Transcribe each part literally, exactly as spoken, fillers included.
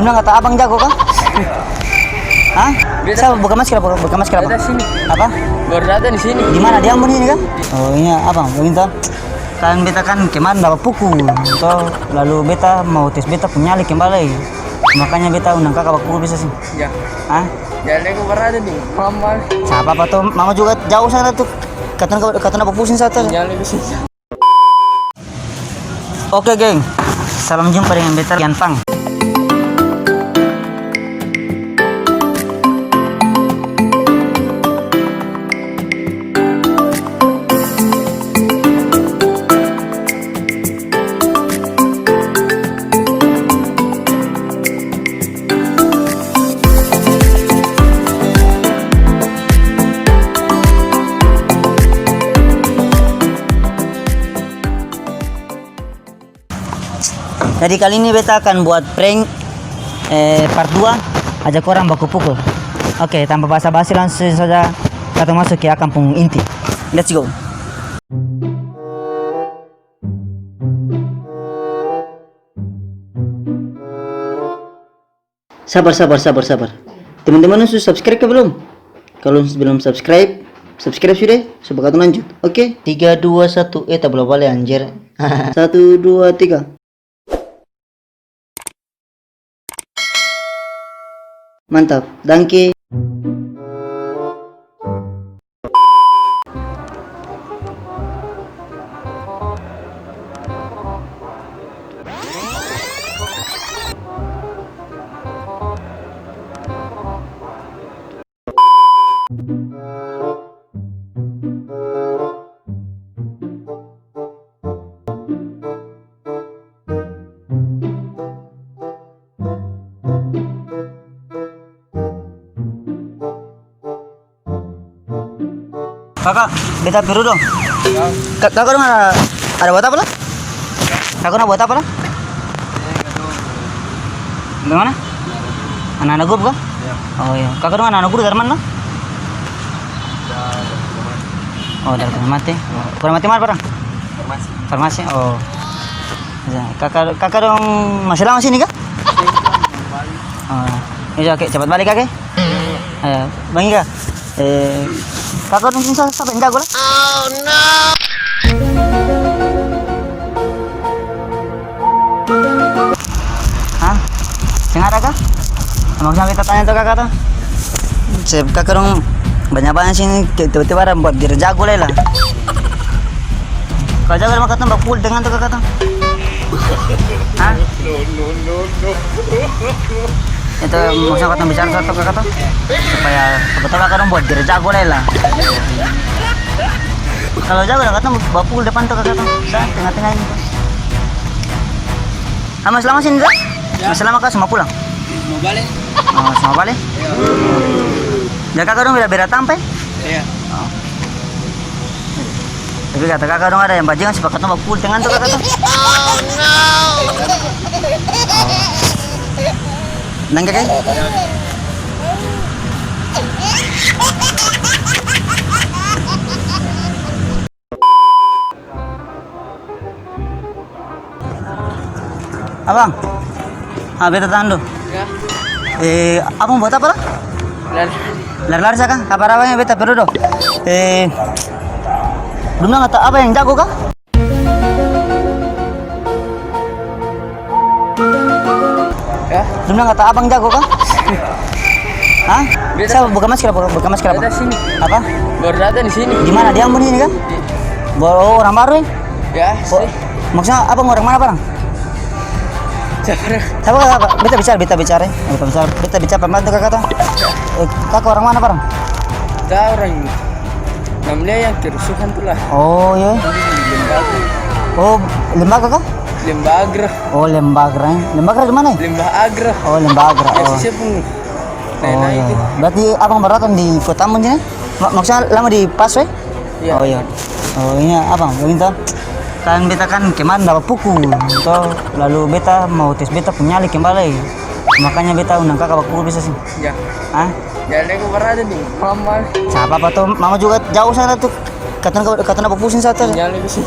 Bilang kata abang jago ka? Hah? Beta. Sapa buka masker apa? Buka masker apa? Beta sini. Apa? Baru datang di sini. Di mana? Di Ambon ini ka? Oh, iya, abang, begini to. Kan beta kan kemarin dapa pukul, to. Lalu beta mau tes beta pung nyali kembali. Makanya beta undang kaka bakupukul bisa sini. Ya. Hah? Nyali aku berada di mama. Sapa apa to? Mama juga jauh sana tu. Katong, katong dapa pusing satu. Nyali bisa. Oke, geng, salam jumpa dengan beta Kian Pang. Jadi kali ini beta akan buat prank, eh, part dua, ajak orang baku pukul. Oke, tanpa basa-basi langsung saja katong masuk ke akang pung inti. Let's go. Sabar, sabar, sabar, sabar. Teman-teman su subscribe ka belum? Kalo belum subscribe, subscribe sudah, supaya katong lanjut. Oke? Tiga, dua, satu, eh, tabale-bale, anjir. Satu, dua, tiga. Mantap, danke. Kaka, beta pi dulu dong. Ya. Ka-, kaka dong ada, ada buat apa la? Kaka dong buat apa la? Di mana? Anak-anak grup ka? Ya. Oh iya. Kaka dong anak-anak grup dari mana la? Dari Keramat. Oh, dari Keramat. Keramat mana parang? Farmasi. Farmasi, oh. Ya, kaka, kaka dong masih lama sini ka? Oh, iya, oke, cepat balik, oke? Eh, Bang Ika, eh, kaka dong sini sa-, sapa yang jago la? Hah? Seng ada ka? Maksudnya beta tanya to kaka to. Sep, kaka dong banya-banya sini, tiba-tiba ada buat diri jago lai la. Kalo jago, katong bakupukul tangan to kaka to. Hah? No, no, no, no. Itu maksudnya katong bicara satu kaka to. Supaya, siapa tau kaka dong buat diri jago lai la. Kalo jago la katong bakupukul depan to kaka to. Sa tengah-tengah ini to. Ah, masih lama sini to? Ya. Masih lama ka su mo pulang? Mo bale. Oh, su mo bale? Iya. Jadi kaka dong beda-beda tampa e? Iya. Oh. Tapi kata kaka dong ada yang bajingan, supaya katong bakupukul tangan to kaka to. Oh, no. Nang kaka? Abang. Ah, beta tahan dulu. Ya. Eh, abang buat apa la? Lari. Lari-lari sa ka? Kabar abang ya, beta perlu dong. Eh, dong bilang kata abang yang jago ka? Ya? Dong bilang kata abang jago ka? Hah? Beta. Sapa buka masker apa? Buka masker apa? Beta sini. Apa? Baru datang di sini. Di mana? Di Ambon ini ka? Iya. Baru, oh, orang baru e? Ya, oh, sini. Maksudnya abang orang mana parang? Sapa? Sapa, sapa? Beta bicara, beta bicara e. Beta bicara, beta bicara pelan-pelan to kaka to. Eh, kaka orang mana parang? Kita orang Namlea yang kerusuhan tu la. Oh, iya. Lembaga. Oh, lembaga ka? Lembagra. Oh, lembagra, e. Lembagra di mana e? Lembah Agra. Oh, lembagra. Ya, oh. Sisi pun. Oh, iya, iya. Berarti abang baru datang di Kota Ambon sini? Ma-, maksudnya lama di Passo e? Iya. Oh, iya. Oh, ini abang, begini to. Kan beta kan kemarin dapa pukul to, lalu beta mau tes beta pung nyali kembali. Makanya beta undang kaka bakupukul bisa seng? Ya. Hah? Jadi aku berada di mama. Sapa apa to? Mama juga jauh sana tu. Katong, katong dapa pusing satu. Nyali bisa.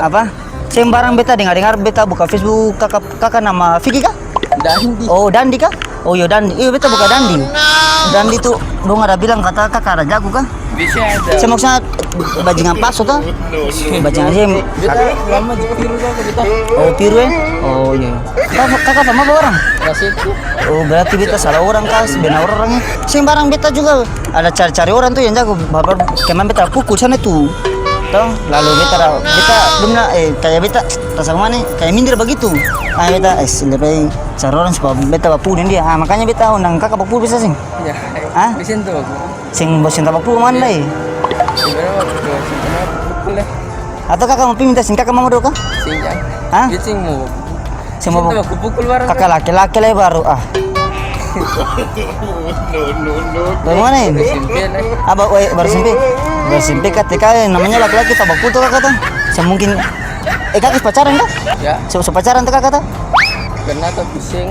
Apa? Seng barang beta dengar-dengar beta buka Facebook kaka, kaka nama Vicky ka? Dandi. Oh, Dandi ka? Oh, iyo, Dandi. Iyo, beta buka Dandi. Dandi tu, dong ada bilang kata kaka ada jago ka? Bisa ada. Saya maksudnya, bajingan paso to? Bajingan aja. Beta lama di Piru ka, beta. Oh, Piru, eh? Oh, iya. Kaka, kaka sama apa orang? Kasih itu. Oh, berarti beta salah orang ka, sebenar orang, eh. Seng barang beta juga. Ada cari-cari orang tu yang jago, baru kemarin beta pukul sana tu. To, lalu beta da-, beta, dong bilang, eh, kaya beta, rasa kemana, kaya minder bagitu. Ah, beta, eh, lebih cari orang supaya beta bapukul deng dia. Ah, makanya beta undang kaka bapukul bisa seng? Iya. Hah? Bisa tuh. Seng, seng tabapukul mana lai? Sebenarnya waktu itu seng pernah pukul, eh. Atau kaka mau pi minta seng kaka mama dulu ka? Seng, jang. Hah? Dia seng mau. Seng mau. Seng mau kupukul barang. Kaka laki-laki lai baru, ah. Bagaimana ini? Baru S M P lah. Apa, oh, eh, baru S M P? Baru S M P ka T K, eh, namanya laki-laki tabapukul to kaka to? Seng mungkin. Eh, kaka su pacaran ka? Ya. Su, su pacaran to kaka to? Pernah tapi seng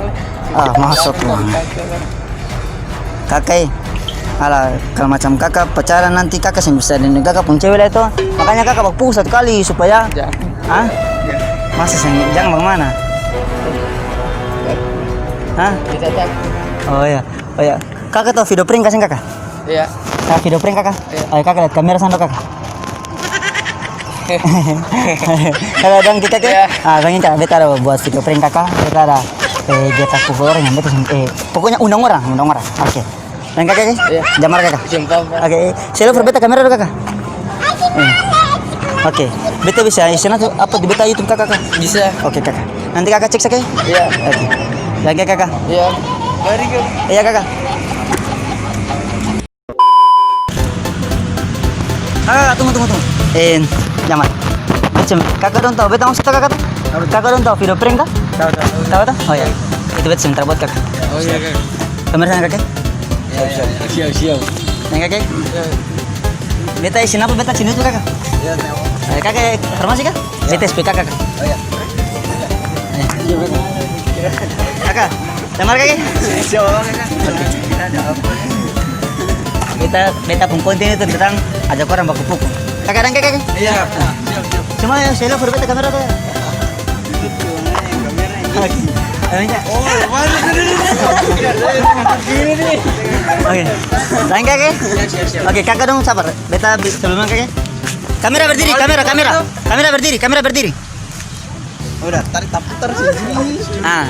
lah. Ah, masuk lah. Kaka, eh. Ala, kalo macam kaka pacaran nanti kaka seng bisa deng kaka pung cewe lai to. Makanya kaka baku pukul satu kali supaya. Jang. Hah? Jang. Masa seng jang bagimana? Hah? Bisa, jang. Oh iya, oh iya. Kaka tau video prank ka seng kaka? Iya. Tau video prank kaka? Iya. Ayo kaka liat kamera sana kaka. Halo, dong, kita ke. Iya. Ah, beta ada buat video prank kaka. Beta ada, eh, beta pukul orang yang beta seng-, eh, pokoknya undang orang, undang orang. Oke. Dong kaka, ke? Iya. Jamar kaka. Siap, Pak. Oke, eh, selo for beta kamera dong kaka. Eh. Oke. Beta bisa isi nanti apa di beta YouTube kaka, kaka? Bisa. Oke, kaka. Nanti kaka cek saja. Iya. Oke. Dong kaka. Iya. Mari, kaka. Iya, kaka. Ah, tunggu, tunggu, tunggu. Eh, Jamal. Macam, kaka dong tau beta maksud kaka tu? Apa tu? Kaka dong tau video prank ka? Tau, tau, tau. Tau tu? Oh, iya. Itu beta sementara buat kaka. Oh, iya, kaka. Kamera sana, kaka. Siap, siap, siap, siap. Yang kaka? Iya. Beta izin apa beta sini tu, kaka? Iya, tahu. Eh, kaka, farmasi ka? Iya. Beta S P K, kaka. Oh, iya. Eh. Iya, beta. Kaka. Dengar, kaka? Siap, kaka. Oke. Beta, beta pung konten itu tentang ajak orang baku pukul. Kaka, dang, kaka? Iya. Siap, siap. Cuma yang selo for beta kamera tu. Oke. Kamera. Oh, mana tadi? Gini nih. Oke. Dang, kaka? Siap, siap, siap. Oke, kaka dong sabar. Beta bi-, sebelumnya, kaka. Kamera berdiri, kamera, kamera. Kamera berdiri, kamera berdiri. Udah, tarik taputar sini. Ah.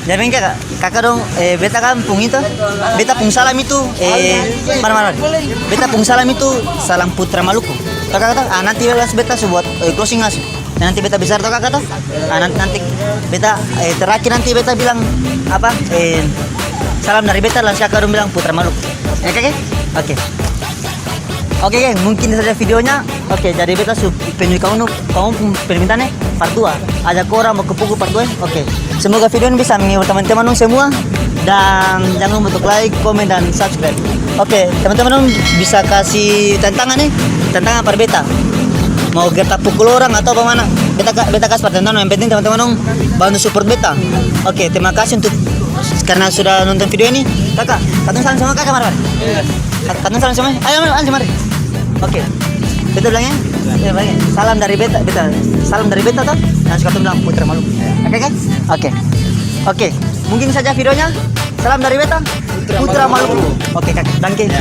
Jadi kaka, kaka dong, eh, beta kan pung itu, beta pung salam itu, eh, mana, mana? Beta pung salam itu salam Putra Maluku. Kaka kata, ah, nanti beta, beta su buat, eh, closing langsung. Dan nanti beta besar to kaka to? Ah, nan-, nanti beta, eh, terakhir nanti beta bilang apa? Eh, salam dari beta, langsung kaka dong bilang Putra Maluku. Ya, kaka? Oke. Oke, geng, mungkin saja videonya. Oke, jadi beta su penuhi kamu, kamu pung permintaan, eh, part dua. Ajak orang baku pukul part dua, eh. Oke. Semoga video ini bisa menghibur teman-teman dong semua. Dan jangan lupa untuk like, komen, dan subscribe. Oke, teman-teman dong bisa kasih tantangan, eh. Tantangan par beta. Mau beta pukul orang atau bagaimana? Beta ka-, beta kasih par tantangan. Yang penting teman-teman dong bantu support beta. Oke, terima kasih untuk karena sudah nonton video ini. Kaka, katong salam sama kaka, mari, mari. Iya. Ka-, katong salam sama, ayo, mari, langsung mari. Oke. Beta bilang ya? Iya, bilang ya. Salam dari beta, beta. Salam dari beta, toh. Langsung katong bilang Putra Maluku. Oke, kan? Oke. Oke. Mungkin saja videonya. Salam dari beta, Putra Maluku. Oke, kaka. Danke. Iya.